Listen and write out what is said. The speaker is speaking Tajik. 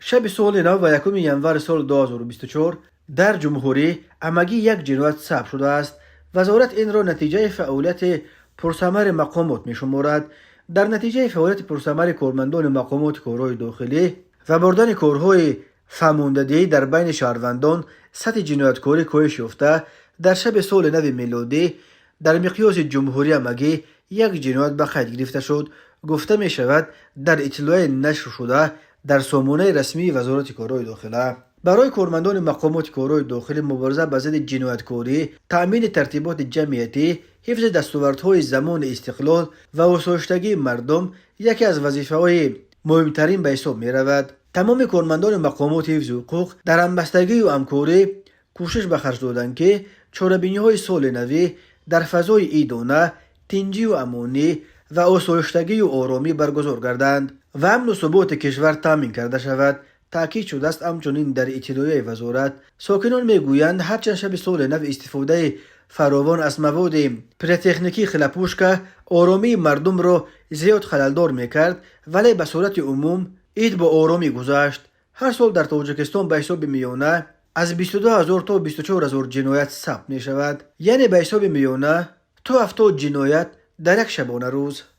Шаби соли нав ва 1 январи соли 2024 дар ҷумҳурӣ ҳамагӣ як ҷиноят сабт шудааст. Вазорат инро натиҷаи фаъолияти пурсамари мақомот мешуморад. Дар натиҷаи фаъолияти пурсамари кормандони мақомоти корҳои дохилӣ ва бурдани корҳои фаҳмондадиҳӣ дар байни шаҳрвандон сатҳи ҷинояткорӣ коҳиш ёфта, дар шаби соли нави мелодӣ дар миқёси ҷумҳурӣ ҳамагӣ як ҷиноят ба қайд гирифта шуд, гуфта мешавад дар иттилоияи нашршуда дар сомонаи расмии Вазорати корҳои дохила. Барои кормандони мақомоти корҳои дохилӣ мубориза ба зидди ҷинояткорӣ, таъмини тартиботи ҷамъиятӣ, ҳифзи дастовардҳои замони истиқлол ва осоиштагии мардум яке аз вазифаҳои муҳимтарин ба ҳисоб меравад. Тамоми кормандони мақомоти ҳифзи ҳуқуқ дар ҳамбастагию ҳамкорӣ кӯшиш ба харҷ доданд, ки чорабиниҳои соли навӣ дар фазои идона, тинҷию амонӣ ва осоиштагию оромӣ баргузор гарданд ва амну суботи кишвар таъмин карда шавад, таъкид шудааст ҳамчунин дар иттилоияи вазорат. Сокинон мегӯянд, ҳарчанд шаби соли нав истифодаи фаровон аз маводи пиротехникии хлопушка оромии мардумро зиёд халалдор мекард, вале ба сурати умум ид бо оромӣ гузашт. Ҳар сол дар Тоҷикистон ба ҳисоби миёна аз 22 ҳазор то 24 ҳазор ҷиноят сабт мешавад, яъне ба ҳисоби миёна то 70 ҷиноят дар як шабонарӯз.